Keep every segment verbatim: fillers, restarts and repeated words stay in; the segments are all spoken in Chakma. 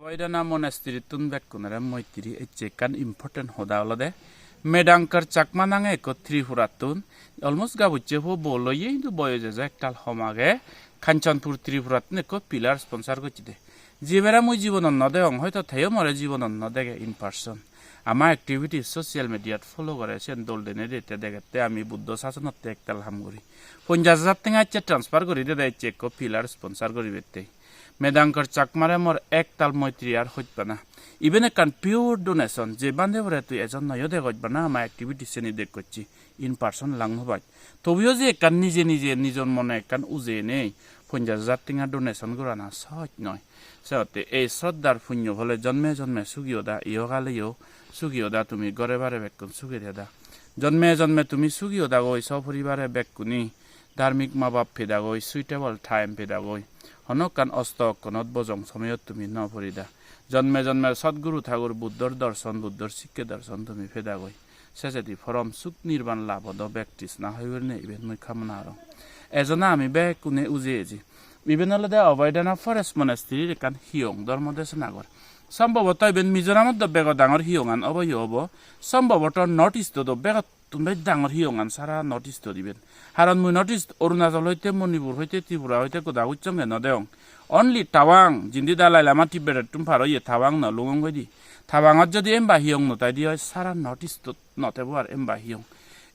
Oidana Monastery-tun bekkunore moitri. Ecche ekkan important hoda olode, Medankar Chakma nange ekko Tripurattun almost gabucche po bo loye, hintu boyoj ejo ektal hom age. Kanchanpur Tripurattun ekko pillar sponsor gocchede. Jibere mui jibonot no degong, hoito teyo more jibonot no dege in person. Ama activity social media-t follow gore, siyen dol dene dette degette ami Buddho sasonotte ektal ham guri. Ponjash hajar tenga ecche transfer guri dede ecche ekko pillar sponsor guribette. Medankar Chakmare mor ektal moitri ar hojpana. Iben ekkan pure donation, je bhante bore tui ejon noyo degoj bana ama activity seni dekkocchi, in person lang no paj. Tobuyo je ekkan nije nije nijor mone ekkan uje nei, ponjash hajar tenga donation gorana sohoj noi. Seotte ei sroddar punyo phole jonme jonme sugi oda, ihokaleyo sugi oda, tumi gore bare bekkun sugi theda. Jonme jonme tumi sugi odagoi, soporibare bekkune dharmik ma bap pedagoi, suitable time pedagoi. Hono ekkan osto okkonot bojong somoyot tumi no porida. Jonme jonme Sadguru Thakur Buddhor dorson, Buddhor sikke dorson tumi pedagoi. Sejedi porom suk nirban lab odo bek trisna hoi gurinei iben mui kamona gorong. Ejona ami bekkune uje eji. Iben olode Obaidana Forest Monastery-r ekkan hiyong dhormo desona ghor. Somboboto iben Mizoramot do bego dangor hiyongan obo yo obo. Somboboto North East-ot do begottun bej dangor hiyongan sara North East-ot iben. Haron mui North East Arunachal hoite, Manipur hoite, Tripura hoite goda gucchonge no degong. Only Tawang, jindi Dalai Lama Tibet-ottun par oye, Tawang no lungong hoide. Tawangot jodi emba hiyong no taide oi, sara North East-ot no tebo ar emba hiyong.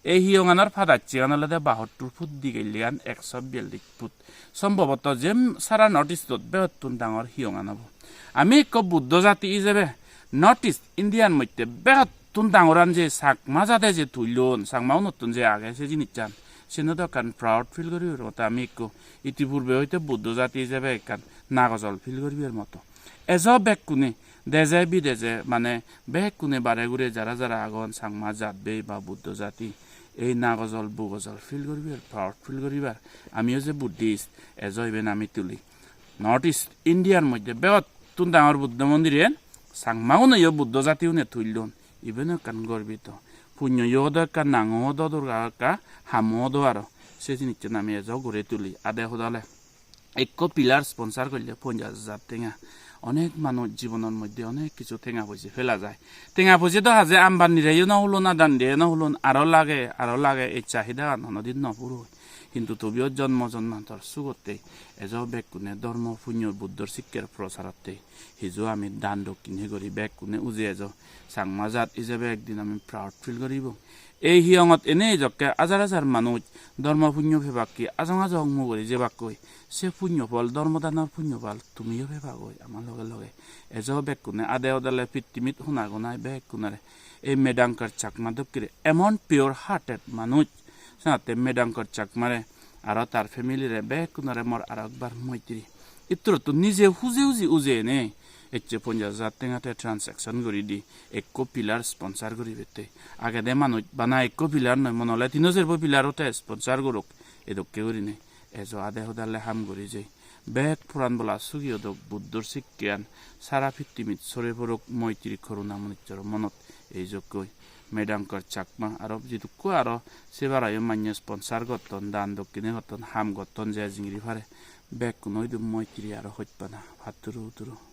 Ei hiyonganor padacchegan olode bahottur foot digel diyan, ekso biyallis foot. Somboboto je sara North East-ot begottun dangor hiyongan obo. Ami ekko Buddho jati ijebe North East Indian moddhe begottun dangoran je Chakma jade je tullon, Chakmaunottun je age se jinissan, siyeno do ekkan proud feel guribar moto. Ami ekko itipurbe hoite Buddho jati ijebe ekkan nagojol feel guribar moto. Ejo bekkune, deje bideje, mane bekkune bare guri jara jara agon, Chakma jat bei ba Buddho jati, ei nagojol bugojol feel guribar, proud feel guribar. Amiyo je Buddhist, ejo iben ami tuli. North East Indiar moddhe begottun dangor Buddho mondir iyen, Chakmaguneyo Buddho jatiune tullon. Iben ekkan gorbito. Punyoyo odo ekka, nango odo dorkar ekka, hamo odo aro. Se jinissan ami ejo guri tuli. Ade hodale ekko pillar sponsor golle ponjash hajar tenga. Onek manuj jibonor moddhe onek kichu tenga poije pela jai. Tenga poije do haje Ambanireyo no hulon, Adanireyo no hulon, aro lage, aro lage, eccha hidagan honodin no puroi. Hintu tobiyo jonmo jonmantor sugotte ejo bekkune dhormo punyo Buddhor sikker procharotte hiju ami dan dokkine guri bekkune uje ejo. Chakma jat ijebe ekdin ami proud feel guribong. Ei hiyongot ene ejokke hajar hajar manuj dhormo punyo pebakke ajong ajong muguri jebakkoi. Se punyo phol, dhormo danor punyo phol tumiyo pebagoi ama loge loge. Ejo bekkune ade odale pittimit hona gonai bekkunore. Ei Medankar Chakma dokkire emon pure hearted manuj. Senotte Medankar Chakmare aro tar family-re bekkunore mor aro ekbar moitri. Itturottun nije huji huji uje ene ecche ponjash hajar tenga te transaction guri di ekko pillar sponsor guribette. Agede manuj bana ekko pillar noi, mone ole tino serbo pillar-o te sponsor gorok. Edokke gurinei ejo ade hodale ham guri jei. Bek puran bola sugi odok Buddhor sikkean sara pittimit sore porok, moitri koruna manuchchor monot. Ei jokkoi Medankar Chakma aro jidukko aro sebar ayo manye sponsor gotton, dan dokkine gotton, ham gotton, je jingiri pare. Bekkuno idu moitri aro hojpana. Patturu turu.